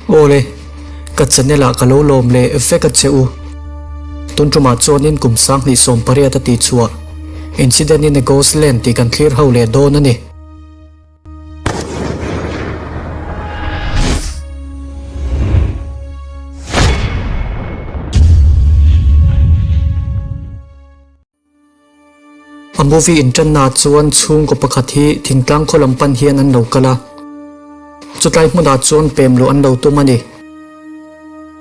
Awle, ka channel ah ka lo lawm leh vek a che u. Tun tumah chuanin kum 2018 a tih chhuah Incident in a Ghost Land tih kan thlir ho leh dawn a ni. A movie inṭannaah chuan chhungkaw pakhat hi thingtlang khaw lam pan hian an lo kal a, chutlai hmunah chuan pem luh an lo tum a ni.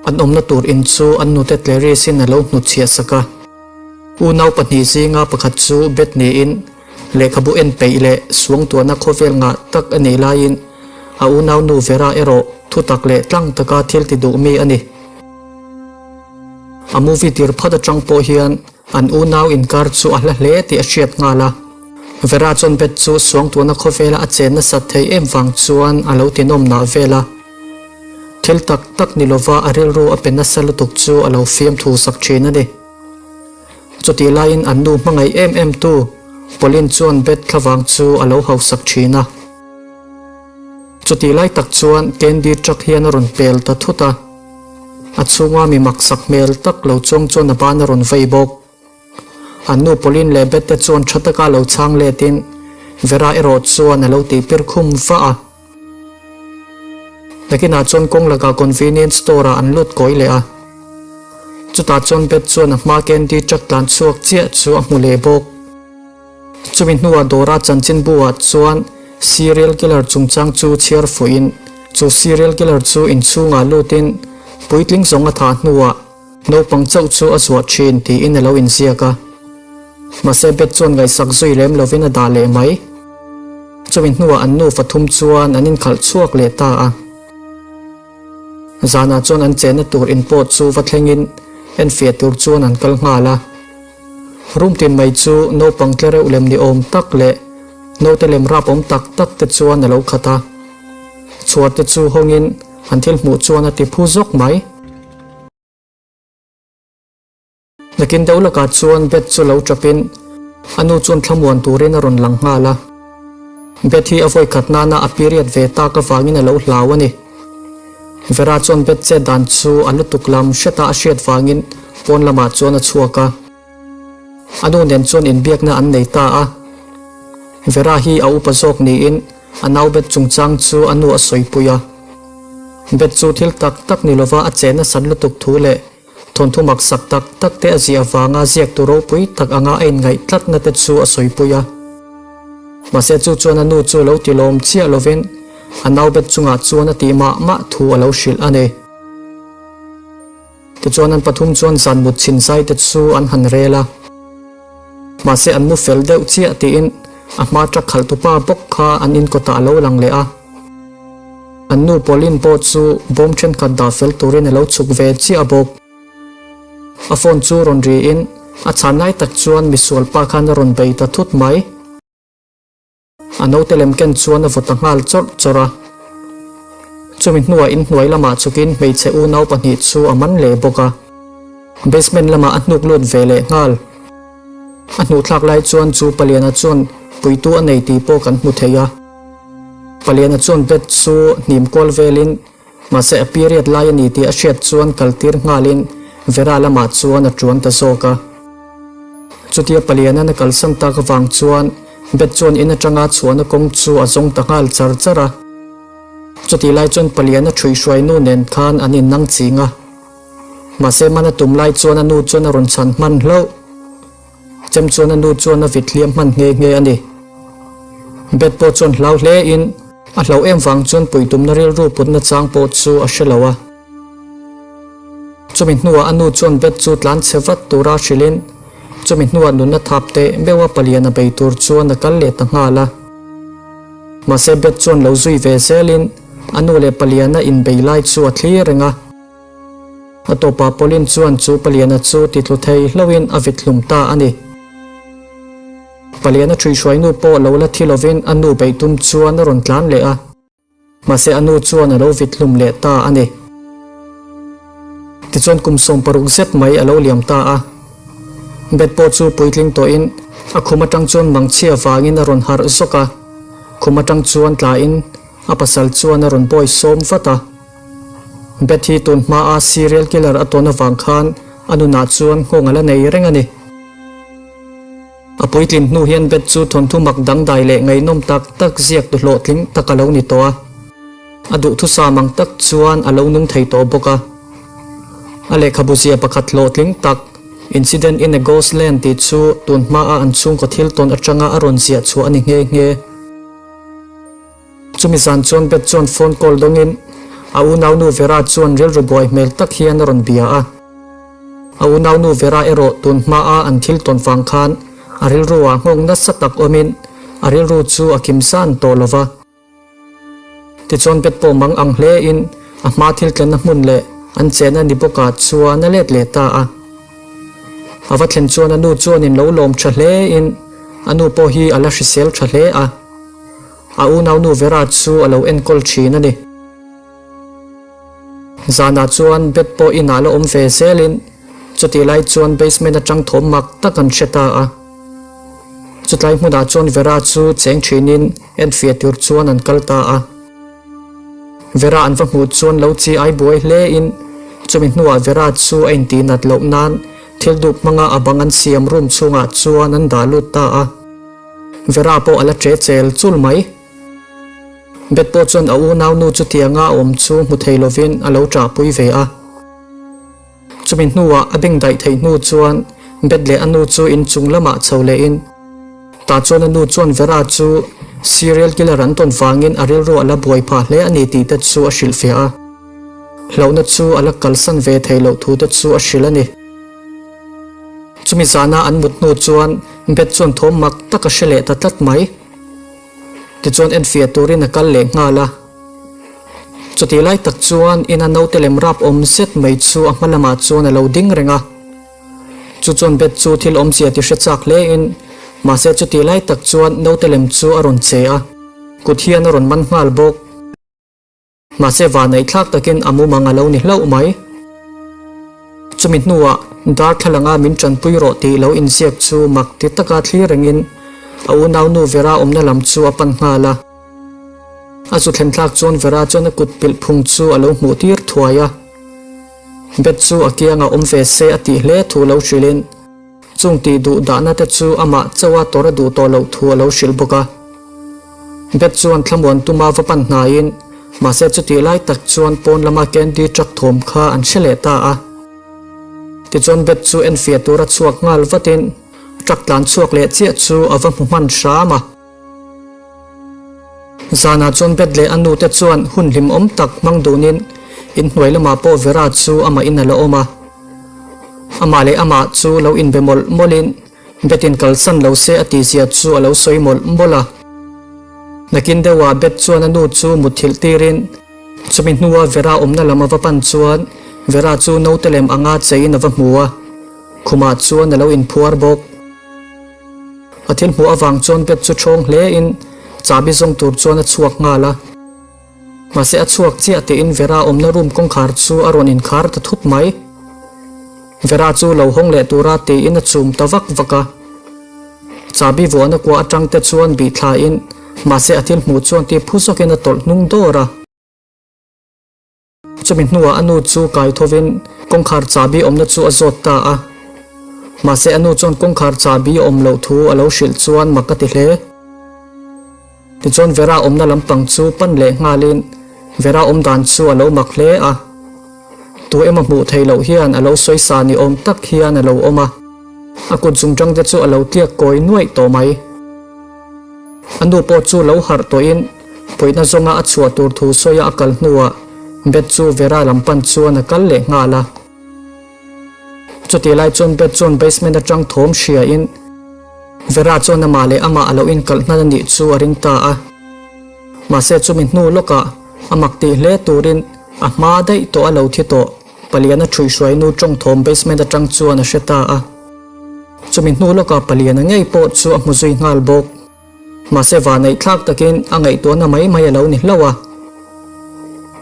An awmna tur in chu an nute Clarice-in a lo hnutchhiah sak a. Unau pahnih zinga pakhat chu Beth niin lehkhabu en peih leh suangtuahna khawvel ngah tak a nih laiin a unaunu Vera erawh thutak leh tlang taka thil ti duh mi a ni. A movie tir phat atang pawh hian an unau inkar chu a hla hle tih a hriat nghal a. Vera chuan Beth chu suangtuahna khawvela a chen nasat thei em vang chuan a lo tinawm nah vel a. Thil tak tak ni lova a rilru a pe nasa lutuk chu a lo fiamthu sak thin a ni. Chutih laiin an nu hmangaih em em tu Pauline chuan Beth thlavang chu a lo hausak thin a. Chutih lai tak chuan Candy truck hian a rawn pel ta thut a. A chhunga mi maksak hmel tak lo chuang chuan a ban a rawn vei bawk. An nu Pauline leh Beth te chuan tha taka lo chhang letin Vera erawh chuan a lo tih pir khum vah a. Nakinah chuan kawng lakah convenience store ah an lut kawi leh a. Chutah chuan Beth chuan a hma candy truck tlan chhuak chiah chu a hmu leh bawk. Chumi hnuah dawra chanchinbu ah chuan serial killer chungchang chu chhiar fuhin chu serial killer chu inchhungah lutin puitling zawng a thah hnuah naupang chauh chu a zuah thin tiin a lo inziak a. Mahse Beth chuan ngaihsak zui lem lovin a dah leh mai. Chumi hnuah an nufa thum chuan an inkhalh chhuak leh ta a. Zanah chuan an chenna tur in pawh chu va thlengin enfiah tur chuan an kal nghal a. Room tin mai chu naupang tle reuh lem ni awm tak leh naute lem rap awm tak tak te chuan a lo khat a. Chhuar te chu hawngin an thil hmuh chuan a ti phu zawk mai. Nakin deuh lakah chuan Beth chu lo tap in a nu chuan thlamuan turin a rawn lang nghal a. Beth hi a vawi khat nana a period ve tak avangin a lo hlau a ni. Vera chuan Beth chet dan chu a lutuk lam hreta a hriat vangin pawn lamah chuan a chhuak a. A nu nen chuan inbiakna an nei ta a. Vera hi a upa zawk niin a nau Beth chungchang chu a nu a sawipui a. Beth chu thil tak tak ni lova a che nasat lutuk thu leh thawnthu maksak tak tak te a ziah avanga ziaktu ropui tak anga a inngaih tlatna te chu a sawipui a. Mahse chu chuan a nu chu lo ti lawm chiah lovin a nau Beth chungah chuan a tih mah mah thu a lo hrilh a ni. Tichuan an pathum chuan zan mut chhin zai te chu an han rel a. Mahse an mu fel deuh chiah tiin a hma truck khalh tupa bawk kha an in kawtah a lo lang leh a. An nu Pauline pawh chu bawm thenkhat dah fel turin a lo chhuk ve chiah bawk. A phone chu rawn riin a chhan lai tak chuan misual pa khan a rawn bei ta thut mai. A naute lem ken chuan a vaw ta nghal chawrh chawrh a. Chumi hnuah inhnuai lamah chukin hmeichhe unau pahnih chu a man leh bawk a. Basement lamah a hnuk lut ve leh nghal. A hnuhthlak lai chuan chu Paliana chuan puitu a nei tih pawh kan hmu thei a. Paliana chuan bed chu hnim kual velin mahse a period lai a ni tih a hriat chuan kal tir nghalin Vera lamah chuan a tuan ta zawk a. Chutia Paliana'n a kalsan tak avang chuan bed chuan in atanga chhuahna kawng chu a zawng ta nghal char char a. Chutih lai chuan Paliana ṭhuihhruai nu nen khan an innang ching a. Mahse hman a tum lai chuan a nu chuan a rawn chhan hman hlauh. Chem chuan a nu chuan a vit hliam hman nghe nghe a ni. Bed pawh chuan hlau hle in a hlauh em vang chuan puitumna rilru putna chang pawh chu a hre lo a. Chumi hnuah a nu chuan Bed chu tlan chhe vat tura hrilhin chumi hnuah nunna thap teh meuh a palian a bei tur chuan a kal leh ta nghal a. Mahse Bed chuan lo zui ve zelin a nu leh paliana inbei lai chu a thlir reng a. A tawpah Pauline chuan chu Paliana chu titlu thei hlauhin a vit hlum ta a ni. Paliana ṭhuihhruainu pawh lo la thi lovin a nu beih tum chuan a rawn tlan leh a, mahse a nu chuan a lo vit hlum leh ta a ni. Tichuan kum 60 zet mai a lo liam ta a. Beth pawh chu puitling tawhin a khum aṭang chuan mangchhia vangin a rawn harh zawk a, khum aṭang chuan tlain a pasal chuan a rawn bawi sawm vat a. Beth hi tun hmaa serial killer a tawn avang khan a nunah chuan nghawng a la nei reng a ni. A puitlin hnu hian Beth chu thawnthu mak dangdai leh ngaihnawm tak tak ziak tu hlawhtling tak a lo ni tawh a. A duhthusam ang tak chuan a lo nung thei tawh bawk a. A lehkhabu zia pakhat hlawhtling tak, Incident in a Ghost Land tih chu tun hmaa an chhungkaw thil tawn atanga a rawn ziah chhuah a ni nghe nghe. Chumi zan chuan Beth chuan phone call dawngin a unaunu Vera chuan rilru buai hmel tak hian a rawn bia a. A unaunu Vera erawh tun hmaa an thil tawn vang khan a rilru ah nghawng nasa tak awmin a rilru chu a kim zan tawh lo va. Tichuan Beth pawh mang ang hle in a hma thil tlenna hmun leh an chenna ni bawkah chuan a let leh ta a. A va thlen chuan a nu chuanin lo lawm tha hle in a nu pawh hi a la hrisel tha hle a. A unaunu Vera chu a lo enkawl thin a ni. Zanah chuan Beth pawh inah la awm ve zelin chutih lai chuan basement atang thawm mak tak an hre ta a. Chutlai hmunah chuan Vera chu cheng thinin enfiah tur chuan an kal ta a. Vera an va hmuh chuan lo chi ai buai hlein chumi hnuah Vera chu a intihnat loh nan thil dup hmanga a bang an siam room chhungah chuan an dah lut ta a. Vera pawh a la ṭe chel chul mai. Beth pawh chuan a unaunu chutianga a awm chu hmu thei lovin a lo ṭahpui ve a. Chumi hnuah a beng daih theih hnu chuan Beth leh a nu chu inchung lamah chho lehin tah chuan a nu chuan Vera chu serial killer an tawn vangin a rilru a la buai phah hle a ni tih te chu a hrilhfiah a. Hlauhna chu a la kalsan ve theih loh thu te chu a hrilh a ni. Chumi zana an mut hnu chuan Beth chuan thawm mak tak a hre leh ta tlat mai. Tichuan enfiah turin a kal leh nghal a. Chutih lai tak chuan ina naute lem rap awm zet mai chu a hma lamah chuan a lo ding reng a. Chu chuan Beth chu thil awmzia ti hre chak hle in, mahse chutih lai tak chuan naute lem chu a rawn che a, kut hian a rawn man nghal bawk. Mahse vanaih thlak takin a mumang a lo ni hlauh mai. Chumi hnuah darthlalanga min tanpui rawh tih lo inziak chu mak ti taka thlir rengin a unaunu Vera awmna lam chu a pan nghal a. A zu thlen thlak chuan Vera chuan a kut pilh phung chu a lo hmuh tir thuai a. Beth chu a kiangah awm ve se a tih hle thu lo hrilhin Chung tih duh dahna te chu amah chauha tawrh a duh tawh loh thu a lo hrilh bawk a. Beth chuan thlamuan tuma va pan hnaiin, mahse chutih lai tak chuan pawn lama candy truck thawm kha an hre leh ta a. Tichuan Beth chu enfiah tura chhuak nghal vatin truck tlan chhuak leh chiah chu a va hmu hman hram a. Zanah chuan Beth leh a nute chuan hun hlimawm tak hmang dunin inhnuai lamah pawh Vera chu amah in a la awm a. Amah leh amah chu lo inbe mawlh mawlhin Beth in kalsan lo se a tihzia chu a lo sawi mawlh mawlh a. Nakin deuhah Beth chuan a nu chu mutthilh tirin chumi hnua Vera awmna lam a va pan chuan Vera chu naute lem anga cheiin a va hmu a, khumah chuan a lo inphuar bawk. A thil hmuh avang chuan Beth chu ṭhawng hlein chahbi zawng tur chuan a chhuak nghal a. Mahse a chhuak chiah tiin Vera awmna room kawngkhar chu a rawn inkhar ta thut mai. Vera chu lo hawng leh tura tiin a chum ta vak vak a. Chahbi vuahna kua atang te chuan bih thlain mahse a thil hmuh chuan ti phu zawkin a tawlh hnung dawr a. Chumi hnuah a nu chu kai thovin kawngkhar chahbi awmna chu a zawt ta a. Mahse a nu chuan kawngkhar chahbi awm loh thu a lo hrilh chuan mak a ti hle. Tichuan Vera awmna lampang chu pan leh nghalin Vera awm dan chu a lo mak hle a. Tu emaw hmuh theih loh hian a lo sawi sa ni awm tak hian a lo awm a. A kut zungṭang te chu a lo tliak kawi nuaih tawh mai. A nu pawh chu lo harh tawhin Puihna zawnga a chhuah tur thu sawia a kal hnuah Beth chu Vera lam pan chuan a kal leh nghal a. Chutih lai chuan Beth chuan basement atang thawm hriain Vera chuan amah leh amah a lo inkalh hnan a nih chu a ring ta a. Mahse chumi hnu lawkah a mak tih hle turin a hma daih tawh a lo thi tawh Paliana ṭhuihhruainu ṭawng thawm basement atang chuan a hre ta a. Chumi hnu lawkah Paliana ngei pawh chu a hmu zui nghal bawk. Mahse vanaih thlak takin a ngaihtuahna mai mai a lo ni hlauh a.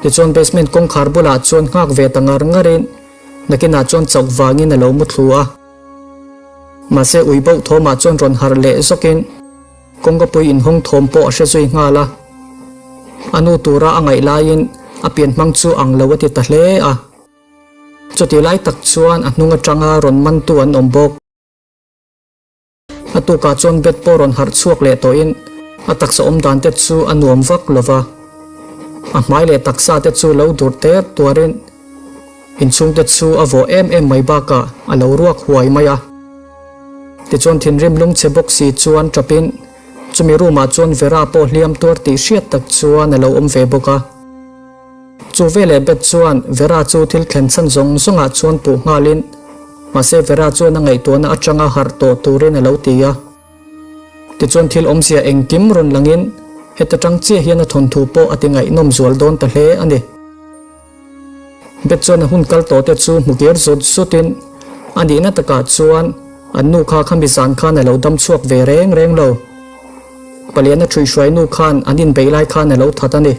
Tichuan basement kawngkhar bulah chuan nghak ve ta ngar ngarin nakinah chuan chauh vangin a lo mu thlu a. Mahse ui boh thawmah chuan rawn harh leh zawkin kawngkapui inhawng thawm pawh a hre zui nghal a. A nu tura a ngaih laiin A pianhmang chu ang lo a ti ta hle a. Chutih lai tak chuan a hnung atanga rawn mantu an awm bawk. A tukah chuan Beth pawh rawn harh chhuak leh tawhin a taksa awm dan te chu a nuam vak lo va. A hmai leh taksa te chu lo dur ter tuarin inchhung te chu a vawh em em mai bakah a lo ruak huai mai a. Tichuan thinrim lungchhe bawk si chuan tapin chumi room ah chuan Vera pawh hliam tuar tih hriat tak chuan a lo awm ve bawk a. Chu veleh Beth chuan Vera chu thil thlen chhan zawng zawngah chuan puh nghalin mahse Vera chuan a ngaihtuahna atanga harh tawh turin a lo ti a. Tichuan thil awmzia engkim rawn langin heta tang chiah hian a thawnthu pawh a ti ngaihnawm zual dawn ta hle a ni. Beth chuan a hun kal tawh te chu hmu kir zut zutin a nihna takah chuan an nu kha khami zan khan a lo dam chhuak ve reng reng lo. Paliana ṭhuihhruai nu khan an inbeih lai khan a lo that a ni.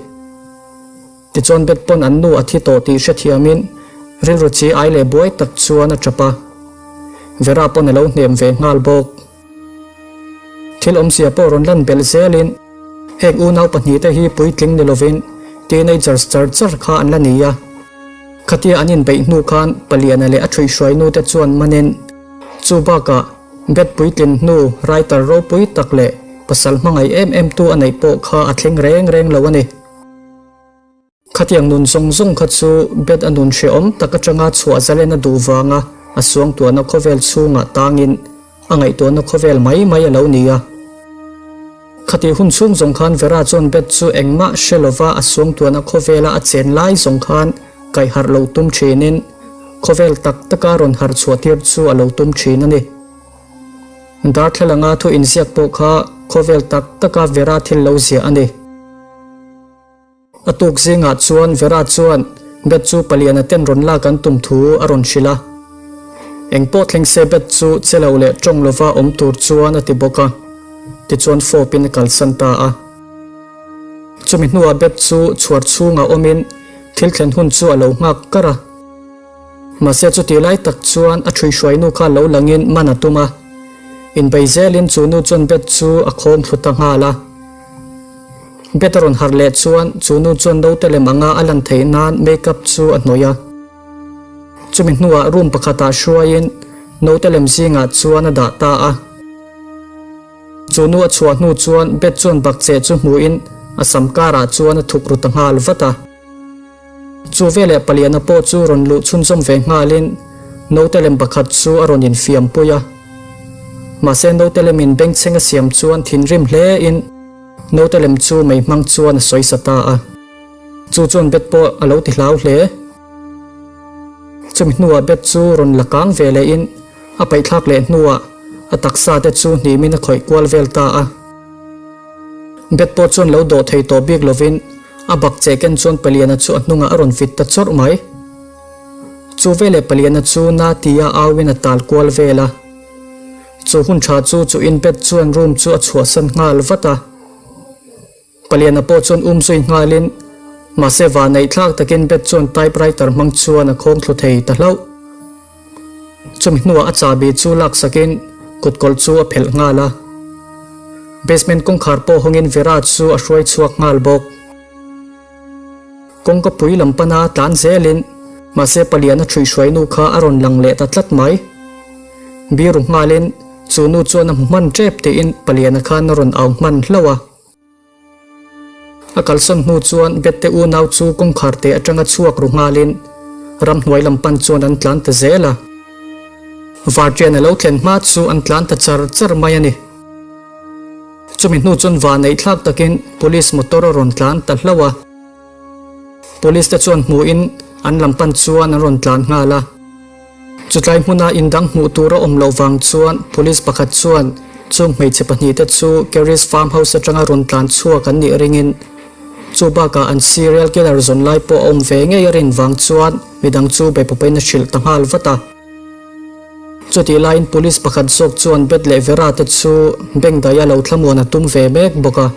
Tichuan Beth pawn an nu a thi tawh tih hrethiamin rilru chi ai leh buai tak chuan a ṭap a. Vera pawn a lo hnem ve nghal bawk. Thil awmzia pawh rawn lan belh zelin heng unau pahnihte hi puitling ni lovin teenagers char char kha an la ni a. Khatia an inbeih hnu khan Paliana leh a ṭhuihhruai nute chuan manin chu bakah Beth puitlin hnu writer ropui tak leh pasal hmangaih em em tu a neih pawh kha a thleng reng reng lo a ni. Khatiang nun zawng zawng kha chu Beth a nun hrehawm tak atanga chhuah zalen a duh vanga a suangtuahna khawvel chhungah tangin a ngaihtuahna khawvel mai mai a lo ni a. Khatih hun chhung zawng khan Vera chuan Beth chu engmah hre lova a suangtuahna khawvela a chen lai zawng khan kaihharh lo tum thinin khawvel tak taka rawn harh chhuah tir chu a lo tum thin a ni. Darthlalanga thu inziak pawh kha khawvel tak taka Vera thil lo ziah a ni. A tuk zingah chuan Vera chuan Beth chu paliana ten rawn lak an tum thu a rawn hrilh a. Eng pawh thleng se Beth chu che lo leh tawng lova awm tur chuan a ti bawk a, tichuan fawpin a kalsan ta a. Chumi hnuah Beth chu chhuar chhungah awmin thil thlen hun chu a lo nghak kar a. Mahse chutih lai tak chuan a ṭhuihhruainu kha lo langin man a tum a. Inbei zelin chu nu chuan Beth chu a khawm thlu ta nghal a. Beth a rawn harh leh chuan chu nu chuan naute lem anga a lan theih nan make up chu a hnawih a. Chumi hnuah room pakhatah hruaiin naute lem zingah chuan a dah ta a. Chu nu a chhuah hnu chuan Beth chuan bakcheh chu hmuhin a sam karah chuan a thuk ru ta nghal vat a. Chu veleh paliana pawh chu rawn luh chhunzawm ve nghalin naute lem pakhat chu a rawn infiam pui a. Mahse naute lemin bengchheng a siam chuan thinrim hlein naute lem chu mei hmang chuan a sawi sa ta a. Chu chuan Beth pawh a lo ti hlau hle. Chumi hnuah Beth chu rawn la kang ve lehin a paihthlak leh hnuah a taksa te chu hnimin a khawih kual vel ta a. Beth pawh chuan lo dawh thei tawh bik lovin A bak che ken chuan Paliana chu a hnungah a rawn fit ta chawrh mai. Chu veleh Paliana chu na tia auin a tal kual vel a. Chu hun tha chu chu in Beth chuan room chu a chhuahsan nghal vat a. Paliana pawh chuan um zui nghalin mahse vanneih thlak takin Beth chuan typewriter hmang chuan a khawng thlu thei ta hlauh. Chumi hnuah a chahbi chu laksakin kutkawlh chu a phelh nghal a. Basement kawngkhar pawh hawngin Vera chu a hruai chhuak nghal bawk. Kawngka pui lam pana tlan zelin mahse paliana ṭhuihhruai nu kha a rawn lang leh ta tlat mai. Biru nghalin chu nu chuan a hmu hman ṭep tiin paliana khan a rawn au hman hlauh a. A kalsawn hnu chuan Bette unau chu kawngkhar te atanga chhuak ru nghalin ramhnuai lam pan chuan an tlan ta zel a. Varṭian a lo thlen hma chu an tlan ta char char mai a ni. Chumi hnu chuan vanneih thlak takin police motor a rawn tlan ta hlauh a. Police te chuan hmuhin an lam pan chuan an rawn tlan nghal a. Chutlai hmuna indang hmuh tur a awm loh vang chuan police pakhat chuan chung hmeichhe pahnihte chu Kerry's farm house atanga rawn tlan chhuak an nih ringin chu bakah an serial killer zawn lai pawh a awm ve ngei a rin vang chuan midang chu beipawpain a hrilh ta nghal vat a. Chutih laiin police pakhat zawk chuan Beth leh Vera te chu bengdaia lo thlamuan a tum ve mek bawk a.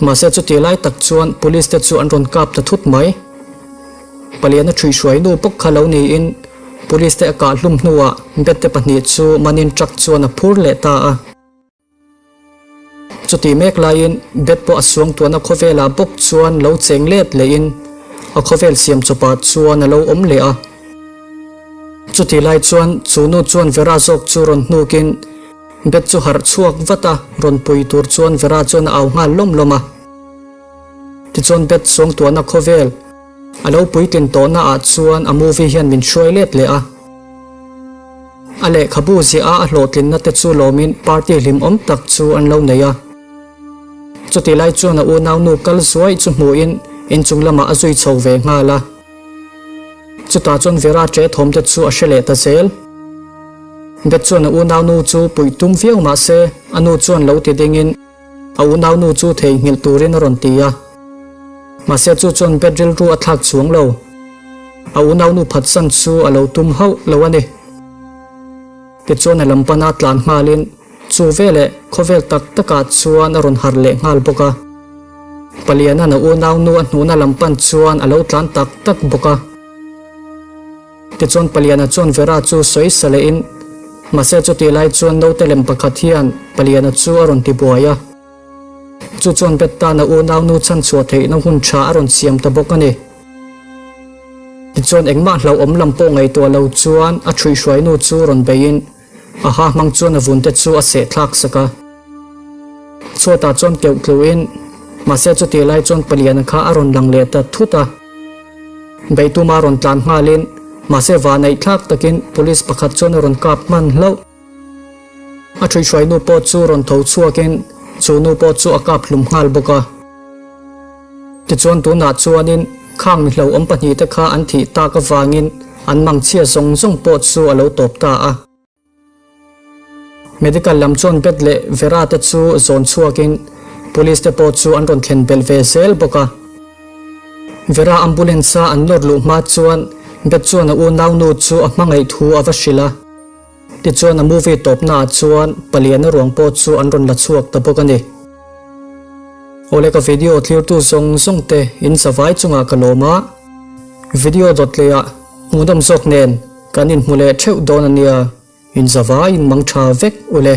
Mahse chutih lai tak chuan police te chu an rawn kap ta thut mai. Paliana ṭhuihhruai nu bawk kha lo niin police te a kah hlum hnuah Beth te pahnih chu manin truck chuan a phur leh ta a. Chutih mek laiin Beth pawh a suangtuahna khawvelah bawk chuan lo cheng let lehin a khawvel siam chawpah chuan a lo awm leh a. Chutih lai chuan chu nu chuan Vera zawk chu rawn hnukin Beth chu harh chhuak vat a, rawn pui tur chuan Vera chuan a au nghal lawm lawm a. Tichuan Beth suangtuahna khawvel a lo puitlin tawhna ah chuan a movie hian min hruai let leh a. A lehkhabu ziah a a hlawhtlinna te chu lawmin party hlimawm tak chu an lo nei a. Chutih lai chuan a unaunu kal zuai chu hmuhin inchung lamah a zui chho ve nghal a. Chutah chuan Vera ṭe thawm te chu a hre leh ta zel. Beth chuan a unaunu chu puih tum viau mah se a nu chuan lo ti dingin a unaunu chu theihnghilh turin a rawn ti a. Mahse chu chuan Beth rilru a thlak chuang lo. A unaunu phatsan chu a lo tum hauh lo a ni. Tichuan a lam pana tlan nghalin chu veleh khawvel tak takah chuan a rawn harh leh nghal bawk a. Paliana'n a unaunu a hnuhna lam pan chuan a lo tlan tak tak bawk a. Tichuan Paliana chuan Vera chu sawi sa lehin, mahse chutih lai chuan naute lem pakhat hian Paliana chu a rawn ti buai a. Chu chuan Beth tan a unaunu chhanchhuah theihna hun tha a rawn siam ta bawk a ni. Tichuan engmah hlauhawm lam pawh ngaihtuah lo chuan a ṭhuihhruainu chu rawn beiin a ha hmang chuan a vunte chu a seh thlak sak a. Chhuatah chuan keuh tluhin, mahse chutih lai chuan paliana kha a rawn lang leh ta thut a. Beituma rawn tlan nghalin, mahse vanaih thlak takin police pakhat chuan a rawn kap hman hlauh. A ṭhuihhruainu pawh chu rawn tho chhuakin chu nu pawh chu a kap hlum nghal bawk a. Tichuan tunah chuanin khang mi hlauhawm pahnihte kha an thih tak avangin an mangchhia zawng zawng pawh chu a lo tawp ta a. Medical lam chuan Beth leh Vera te chu zawn chhuakin police te pawh chu an rawn thlen belh ve zel bawk a. Vera ambulance a an nawr luh hma chuan Beth chuan a unaunu chu a hmangaih thu a va hrilh a. Tichuan a movie tawpna ah chuan paliana ruang pawh chu an rawn la chhuak ta bawk a ni. Awle ka video thlirtu zawng zawng te in zavai chungah ka lawm a, video dawt leh ah hmuhnawm zawk nen kan inhmu leh theuh dawn a nia, in zavai in mang tha vek ule.